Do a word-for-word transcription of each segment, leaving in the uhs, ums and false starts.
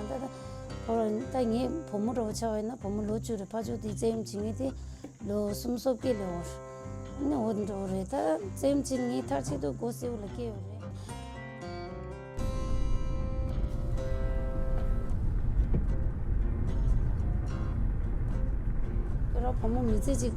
ད་ད་ཁོ་རང་ད་ངའི་བུ་མོ་འདྲ་བོ་ཆགས་པ་ཡིན་ན་བུ་མོ་ལོ་བཅུ་རེད། ཕར་ཕྱོགས་དེ་བཙན་གཡེམ་བྱེད་མཁན་དེ་ལོ་སུམ་ཅུ་སོ་བརྒྱད་ལས་འོར། ཨ་ནི་འོ་འདྲ་བོ་རེད། ད་བཙན་གཡེམ་བྱེད་ངའི་མཐར་གཅིག་ཏུ་སྒོ་སེའུ་ལ་སྐྱེས་ཡོད་རེད། ཁྱོད་རང་བུ་མོ་མི་ཚེ་གཅིག་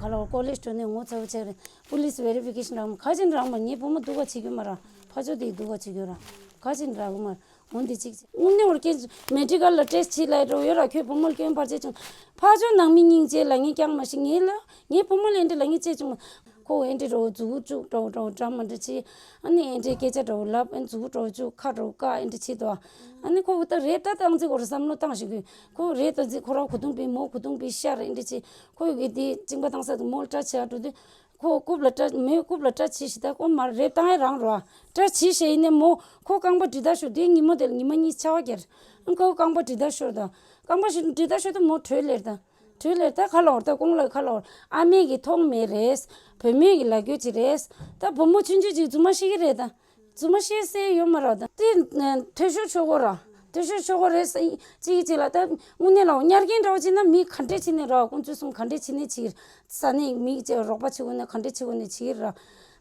ག་ལ་ཀོ་ལེཇ་འགྲོ་ནས་ངོ་ཚ་བོ་ཆགས་རེད། པུ་ལིས་ཝེ་རི་ཕི་ཀེ་ཤན་རག་མ་ག་ཅིན་རག་མ། ངའི་བུ་མོ་སྡུག་ག་བྱེད་རྒྱུ་མ་ར། ཕར་ཕྱོགས་དེ་སྡུག་ག་བྱེད་རྒྱུ་ར། ག་ཅིན་རག་གི་མ། འོན་ཏེ་གཅིག་དངོས་གནས་བར་སྐྱེས་མེ་ཌི་ཀལ་ལ་ཊེ་སི་ཊི་བྱེད་ལ་འགྲོ་ཡོད་ར། ཁྱོད་བུ་མོ་ལ་སྐྱོན་བར་ཆད་བྱུང་། ཕར་ཕྱོགས་ནང་མི་སྙིང་རྗེ་ལ་ངས་ཀྱང་མ་ཤི། ངས་ལ་ངའི་བུ་མོ་ལ་འདི་ལ་ངས་ཅི་བྱུང་མ། ཁོ་འདི་འདྲ་འོ་མཛུ་གུ་བཙུགས་འདྲ་འོ་འདྲ་འོ་འདྲ་མ་འདྲ་བྱེད། ཨ་ནི་འདི་འདྲའི་སྐད་ཆ་འདྲ་བོ་ལབ། ཨ་ནི་མཛུ་གུ་འདྲ་བོ་བཙུགས། ཁ་འདྲ་བོ་བཀག། འདི་འདྲ་བྱེད་དོ། ཨ་ནི་ཁོ་ད་རེབ་ད་བཏང་ཚེ་ཁོ་ར་བསམ་བློ་བཏང་ཞིག་གི། ཁོ་རེབ་ད་ཚེ་ཁོ་ར་གོས་ཐུང་པའི་མོ་གོས་ཐུང་པའི་ཤར་འདི་འདྲ་བྱེད། ཁོ་གི་འདི་གཅིན་པ་བཏང་ས་དུ་མོ་ལ་སྐྲ་བྱེད་འགྲོ་དུས། ཁོ་རྐུབ་ལ་སྐྲ་མོའི་རྐུབ་ལ་སྐྲ་བྱིས་ཤིག་ད་ཁོ་མར་རེབ་བཏང་ཡ་རང་རོ། སྐྲ་བྱིས་ཤེས་ཡིན་ནས་མོ་ཁོ་རྐང་པ་འདྲི་ད་ཤོར་དུས་ཉིན་མོ་དེ་ལ་ཉི་མ་གཉིས་ཆར་པ་བརྒྱབ། ཁོ་རྐང་པ་འདྲི་ད་ཤོར་ད། རྐང་པ་ཞིག་འདྲི་ད་ཤོར་ད་མོ་བྲོས་ལེར་ད། བྲོས་ལེར་ད་ཁ་ལོར་ད་ཁོང་ལ་ཁ་ལོར། ཨ་མས་གི་མཐོང་མེད་རེད། བུ་མོས་གི་ལབ་རྒྱུ་ཅིག་རེད། ད་བུ་མོ་ཆུང་ཆུང་ཅིག་རྫུན་མ་བཤད་གི་རེད་ད། རྫུན་མ་བཤད་སྲོལ་ཡོད་མ་རེད་ད། དེ་ནས་འཐུས་ཤོར་ཆོག་གོ་ར། འཐུས་ཤོར་ཆོག་གོ་རེད་ཟེར་ཅིག་ཅིག་ལ་ད་དངོས་གནས་ལ་ཉར་མཁན་འདྲ་བོ་ཅིག་ན་མི་ག་འདྲས་བྱས་ནས་ར་ཁོང་ཚོས་སོང་ག་འདྲས་བྱས་ནས་ཅིག་ས་གནས་མི་ཅིག་རོགས་པ་བྱེད་དགོས་ན་ག་འདྲས་བྱེད་དགོས་ན་བྱེད་ར།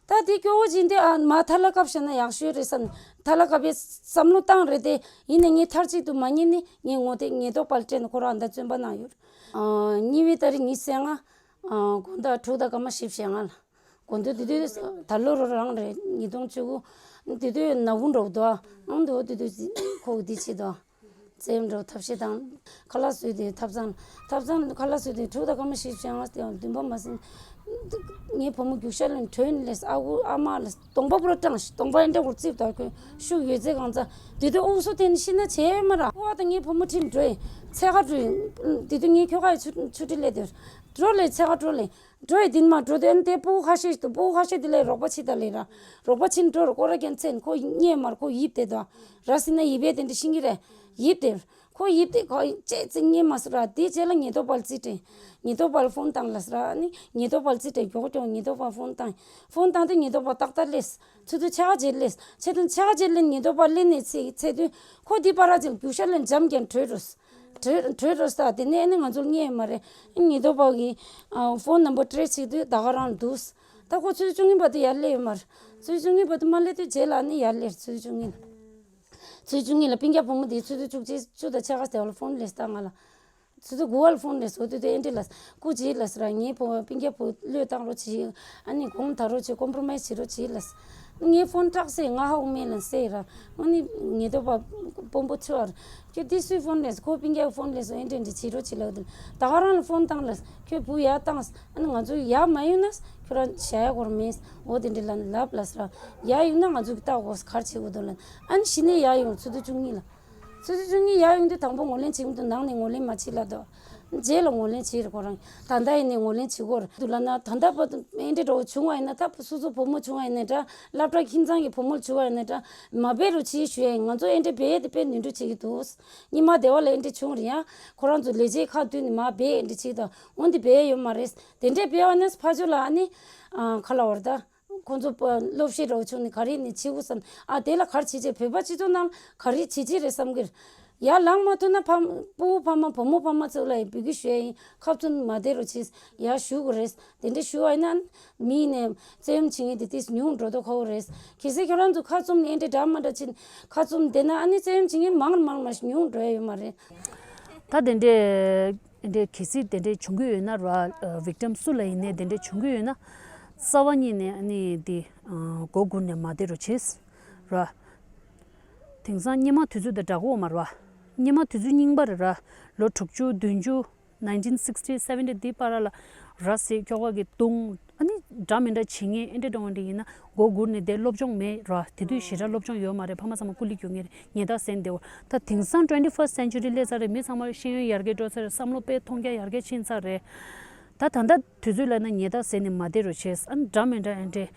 ད་དེ་སྐྱོ་བོ་ཅིག་འདི་ཨ་མ་ཐ་ལ་བཀབ་བཞག་ན་ཡག་ཤོས་རེད་བསམ། ཐ་ལ་བཀབ་པའི་བསམ་བློ་བཏང་རེད་དེ། ཡིན་ནས་ངས་མཐར་གཅིག་ཏུ་མ་ཉན་ནས་ངས་ངོ་དེ་ཉེན་རྟོག་པར་སྤྲད་ནས་ཁོ་རང་ད་བཙོན་པ་ནང་ཡོད། ཨ་གཉིས་པའི་ཏ་རིག་ཉི་ཤུ་རྩ་ལྔ། ཨ་དགོང་དག་དྲུག་དང་སྐར་མ་བཞི་བཅུ་ཞེ་ལྔ་ལ། དགོང་དྲོ་དེ་དུས་ད་ལོ་རོ་རང་རེད། ཉིས་སྟོང་བཅུ་དགུ། དེ་དུས་ནག་ཁུང་འགྲོ་གི་འདུག་ཨ། ཨང་དུ་དེ་དུས་ཁོ་གི་དེ་བྱེད་དོ། བཙན་འགྲོ་ཐབས་ཤེས་དང་། ཁ་ལག་བཟོས་ཏེ་ཐབ་ཚང་། ཐབ་ཚང་ཁ་ལག་བཟོས་ཏེ་དྲུག་དང་སྐར་མ་བཞི་བཅུ་ཞེ་ལྔ་སྟེ་བདུན་པ་མ་ཟིན། ངའི་བུ་མོ་རྒྱུག་ཤར་ལ་བྲོས་ནས་ཨ་ཁུ་ཨ་མ་ལ་གདོང་པ་པུ་ར་སྐྲངས་ཤིག་གདོང་པ་ཨེ་འདྲ་འུར་རྩིབ་དང་ཁོས་ཤུགས་ཡོད་ཚད་གང་ཚ། དེ་དུས་ཨུ་སུ་དེ་ནི་ཤི་ན་བྱས་མ་ར། ཨ་དང་ངའི་བུ་མོ་ཁྲིད་འགྲོ་ཡི་འཚོལ་ག་འགྲོ་ཡི། དེ་དུས་ངའི་ཁྱོ་ག་ཡི་ཆུ་ཆུ་ཁྲི་སླེབས་དེ། འགྲོ་ལེ་འཚོལ་ག་འགྲོ་ལེ། འགྲོ་ཡི་དེ་ནི་མ་འགྲོ་དེ་ཨ་ནི་དེ་སྤུ་གུ་ཁ་ཤས་ཤིག་འདུག་སྤུ་གུ་ཁ་ཤས་དེ་ལས་རོགས་པ་བྱེད་ད་ལེ་ར། རོགས་པ་བྱེད་འགྲོ་ར་སྐོར་ར་རྒྱན་ཚན་ཁོ་རྙེད་མར་ཁོ་ཡིབ་དེ་དོ། ར་སི་ན་ཡིབ་ཡེ་དེ་འདྲ་ཤིང་གི་རེད། ཡིབ་དེ། ཁོ་ཡིབ་དེ་ཁོ་ཅེ་ཙི་རྙེད་མ་སོ་ར། དེ་རྗེས་ལ་ཉེན་རྟོག་པ་ལ་རྩིས་སྤྲད། ཉེན་རྟོག་པ་ལ་ཕོན་བཏང་ལ་སོ་ར། ཨ་ནི་ཉེན་རྟོག་པ་ལ་རྩིས་སྤྲད་མགྱོགས་མགྱོགས་ཉེན་རྟོག་པ་ཕོན་བཏང་། ཕོན་བཏང་དུས་ཉེན་རྟོག་པ་ཏག་ཏག་སླེབས། ཚུར་དུ་ཕྱག་རྗེས་སླེབས། ཚེ་དུང་ཕྱག་རྗེས་སླེབས་ཉེན་རྟོག་པ་སླེབས་ནས་ཚེ་ཚེ་དུས་ཁོ་འདི་པར་ར་ཅིག་རྒྱུག་ཤར་ལ་འཇམ་རྒྱན་བྲོས་འགྲོ། བྲོས་བྲོས་འགྲོ་ས་དེ་ནས་ཨ་ནི་ང་ཚོར་རྙེད་ཡོད་མ་རེད། ཉེན་རྟོག་པ་གི་ཕོན་ནམ་བར་ཊེ་རེ་སི་བྱེད་དུས་ད་ག་རང་ལ་འདུག་ད་ཁོ་ཆུ་ཚོད་བཅུ་གཉིས་བར་དུ་ཡར་སླེབས་ཡོད་མ་རེད། ཆུ་ཚོད་བཅུ་གཉིས་བར་དུ་མ་སླེབས་དུས་རྗེས་ལ་ཨ་ནི་ཡར་སླེབས། ཆུ་ཚོད་བཅུ་གཉིས་ལ། ཆུ་ཚོད་བཅུ་གཉིས་ལ་སྤུན་ཀྱག་བུ་མོ་དེ་ཆུ་ཚོད་བཅུ་གཅིག་བཅུ་དང་ཕྱེད་ཀ་དེ་བ་ལ་ཕོན་སླེབས་ད་ང་ལ། ཆུ་ཚོད་དགུ་བ་ལ་ཕོན་སླེབས་སོང་དུས་དེ་ཨེ་འདྲ་ལ། སྐུ་མཁྱེན་ལ་ཟེར་ར། ངའི་བུ་སྤུན་ཀྱག་བུ་བློས་བཏང་རོགས་བྱེད། ཨ་ནི་དགོངས་དག་རོགས་བྱེད། ཀོམ་པོ་རོ་མའི་སི་བྱེད་རོགས་བྱེད་ལ། ངའི་ཕོན་སྐྲག་སེ་ང་ཧ་གོ་མེད་ལ་ཟེར་ར། ཨ་ནི་ཉེན་རྟོག་པ་དཔོན་པོ་ཚོ་བར། ཁྱོད་དེ་སུའི་ཕོན་སླེབས་སོང་། ཁོ་སྤུན་ཀྱག་ཕོན་སླེབས་སོང་། ཨེ་འདྲ་འདྲ་བྱེད་རོགས་བྱེད་ལ། འོ་དེ་ད་ག་རང་ལ་ཕོན་བཏང་ལ། ཁྱོད་བུ་ཡར་བཏང་། ཨ་ནི་ང་ཚོ་ཡར་མ་ཡོང་ན་ཁྱོད་རང་བྱ་ཡག་སྐོར་མེད། འོ་དེ་འདྲ་ལ་ལབ་ལ་ཟེར་ར། ཡར་ཡོང་ན་ང་ཚོ་གི་ལྟ་དགོས་ག་རེ་བྱེད་དགོས་འདུག་ལ། ཨ་ནི་གཞི་ནས་ཡར་ཡོང་། ཆུ་ཚོད་བཅུ་གཉིས་ལ། ཆུ་ཚོད་བཅུ་གཉིས་ཡར་ཡོང་དུས་དང་པོ་ངོས་ལེན་བྱེད་མི་འདུག་ནང་ནས་ངོས་ལེན་མ་བྱེད་ལབ་འདུག་རྗེས་ལ་ངོས་ལེན་བྱེད་རེད་ཁོ་རང་། ད་ལྟ་ཡིན་ནས་ངོས་ལེན་བྱེད་དགོས་རེད་འདུག་ལབ་ན། ད་ལྟ་བར་དུ་ཨེ་འདྲ་འདྲ་བོ་བྱུང་བ་ཡིན་ན། ད་སོ་སོ་བུ་མོ་བྱུང་བ་ཡིན་ན་འདྲ། སློབ་གྲྭ་ཁྱིམ་ཚང་གི་བུ་མོ་བྱུང་བ་ཡིན་ན་འདྲ། མ་འབད་རོགས་བྱེད་ཞུ་ཡ་ཡིན། ང་ཚོ་ཨེ་འདྲ་འབད་དེ་དཔེ་ནོར་འཁྲུལ་བྱེད་ཀྱི་འདུག་ཉི་མ་བདེ་བ་ལ་ཨེ་འདྲ་བྱུང་རེད་ཡ། ཁོ་རང་ཚོ་ལས་བྱེད་ཁག་བསྡུས་ནས་མ་འབད་ཨེ་འདྲ་བྱེད་དང་། འོན་ཏེ་འབད་ཡ་ཡོད་མ་རེད། དེ་འདྲ་འབད་བ་ན་ཕར་ཕྱོགས་ལ་ཨ་ནི། ཨ་ག་ལབ་དགོས་རེད་ད། ཁོང་ཚོ་སློབ་ཤེས་འདྲ་བོ་བྱུང་ནས་ག་རེ་ནས་བྱེད་དགོས་བསམ། ཨ་དེ་ལ་ག་རེ་བྱེད་ཅེས། བོད་པ་སྤྱི་ཚོགས་ནང་ག་རེ་བྱེད་ཅེས་རེད་བསམ་གི་རེད། ཡར་ལངས་མ་ཐུབ་ན་ཕ་སྤུ་གུ་ཕ་མ་བུ་མོ་ཕ་མ་ཚོ་ལ་ཡང་འབོད་སྐུལ་ཞུ་ཡ་ཡིན། ཁ་བཙུམ་མ་བསྡད་རོགས་བྱེད། ཡར་ཞུ་དགོས་རེད། དེ་འདྲ་ཞུ་བ་ཡིན་ན་མི་ཡིན་ནས་བཙན་གཡེམ་བྱེད་མཁན་དེ་ཏིས་ཉུང་འགྲོ་མདོག་ཁ་པོ་རེད། གལ་སྲིད་ཁྱོད་རང་ཚོ་ཁ་བཙུམ་ནས་ཨེ་འདྲ་འདྲ་མ་འདྲ་བྱེད། ཁ་བཙུམ་བསྡད་ན་ཨ་ནི་བཙན་གཡེམ་བྱེད་མཁན་མང་རུ་མང་རུ་མ་ཞིག་ཉུང་འགྲོ་ཡ་ཡོད་མ་རེད། ད་དེ་འདྲའི། དེ་འདྲའི་གལ་སྲིད་དེ་འདྲའི་བྱུང་གི་ཡོད་ན་ར། ཨ་victim་སུ་ལ་ཡིན་ནའི་དེ་འདྲའི་བྱུང་གི་ཡོད་ན། རྩ་བ་ཉིད་ནས་ཨ་ནི་དེ་ཨ་མགོ་སྒུར་ནས་མ་བསྡད་རོགས་བྱེད་ར། དེང་སང་སྔོན་མ་དུས་ཚོད་དང་འདྲ་གི་ཡོད་མ་རེད་བ། སྔོན་མ་དུས་ཚོད་རྙིང་པ་རེད་ར། ལོ་དྲུག་ཅུ་བདུན་ཅུ། nineteen sixty seventy འདི་བར་ལ་ར་སེ་ཁྱོ་ག་གི་དུང་ཨ་ནི་འདྲ་མི་འདྲ་བྱེད་མཁན་ཨེ་འདྲ་འདྲ་བ་འདྲ་ཡིན་ན། མགོ་སྒུར་ནས་བསྡད། སློབ་སྦྱོང་མེད་ར། དེ་དུས་ཞེ་དྲག་སློབ་སྦྱོང་ཡོད་མ་རེད། ཕ་མ་ཚང་མ་ཀུ་ལི་རྒྱུག་མཁན་རེད། ཉལ་ཐ་ཟས་བདེ་བོ། ད་དེང་སང་twenty first century སླེབས་ཚར་རེད། མི་ཚང་མ་ཤེས་ཡོན་ཡར་རྒྱས་འགྲོ་ཚར་རེད། བསམ་བློ་དཔེ་མཐོང་རྒྱ་ཡར་རྒྱས་ཕྱིན་ཚར་རེད། ད་ད་ལྟ་དུས་ཚོད་ལ་ན་ཉལ་ཐ་ཟས་ནས་མ་བསྡད་རོགས་བྱེད། ཨ་ནི་འདྲ་མི་འདྲ་ཨེ་འདྲ་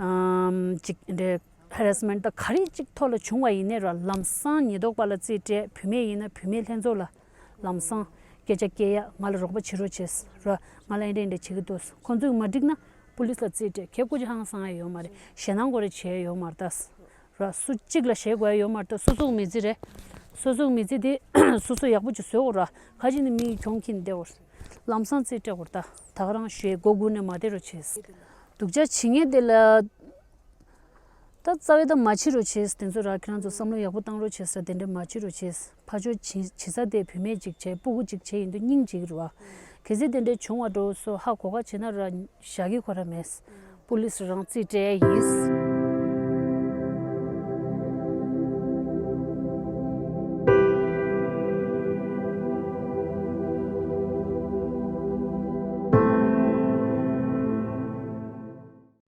ཨམ་ཅིག་ཨེ་འདྲ་harassment ད་ག་རེ་ཅིག་ཐོག་ལ་བྱུང་བ་ཡིན་ནའི་ར། ལམ་སང་ཉེན་རྟོག་པ་ལ་རྩིས་སྤྲད། བུད་མེད་ཡིན་ན་བུད་མེད་ལྷན་ཚོགས་ལ་ལམ་སང་སྐད་ཆ་སྐྱེལ་ཡ། ང་ལ་རོགས་པ་བྱེད་རོགས་བྱེད་ར། ང་ལ་ཨེ་འདྲ་ཨེ་འདྲ་བྱེད་ཀྱི་འདུག་ཁོང་ཚོས་མ་འགྲིག་ན་པུ་ལིས་ལ་རྩིས་སྤྲད། ཁྱེད་སྐུ་ཅི་ཧང་སང་ཡ་ཡོད་མ་རེད། ཞེད་སྣང་སྐོར་རེ་བྱས་ཡོད་མ་རེད་ད། ར་སུ་གཅིག་ལ་ཞེད་དགོས་ཡ་ཡོད་མ་རེད་ད། སོ་སོ་མི་ཚེ་རེད། སོ་སོའི་མི་ཚེ་དེ་སོ་སོ་ཡག་པོ་ཅིག་བཟོ་དགོས་ར། ཁ་ཅིག་ནི་མི་ཡི་གྱོང་ཁྱེར་བསྡད་དགོས། ལམ་སང་རྩིས་སྤྲད་དགོས། ད་ད་ག་རང་ཞུས་མགོ་སྒུར་ནས་མ་བསྡད་རོགས་བྱེད། སྡུག་ཅག་བྱེད་མཁན་དེ་ལ། ད་རྩ་བའི་ད་མ་བྱེད་རོགས་བྱེད། དེ་ཚོ་ར་ཁྱེད་རང་ཚོ་བསམ་བློ་ཡག་པོ་བཏང་རོགས་བྱེད་ས། དེ་འདྲ་མ་བྱེད་རོགས་བྱེད། ཕར་ཕྱོགས་བྱེད་བྱེད་ས་དེ་བུད་མེད་ཅིག་བྱས། སྤུ་གུ་ཅིག་བྱས་ཡིན་དུས་སྙིང་རྗེ་གི་རེད་བ། གལ་སྲིད་དེ་འདྲ་བྱུང་བ་འགྲོ་སོ་ཧ་གོ་ག་བྱེད་ན་ར་བཞག་གི་ཁོ་ར་མེད། པུ་ལིས་རང་རྩིས་སྤྲད་ཡིན།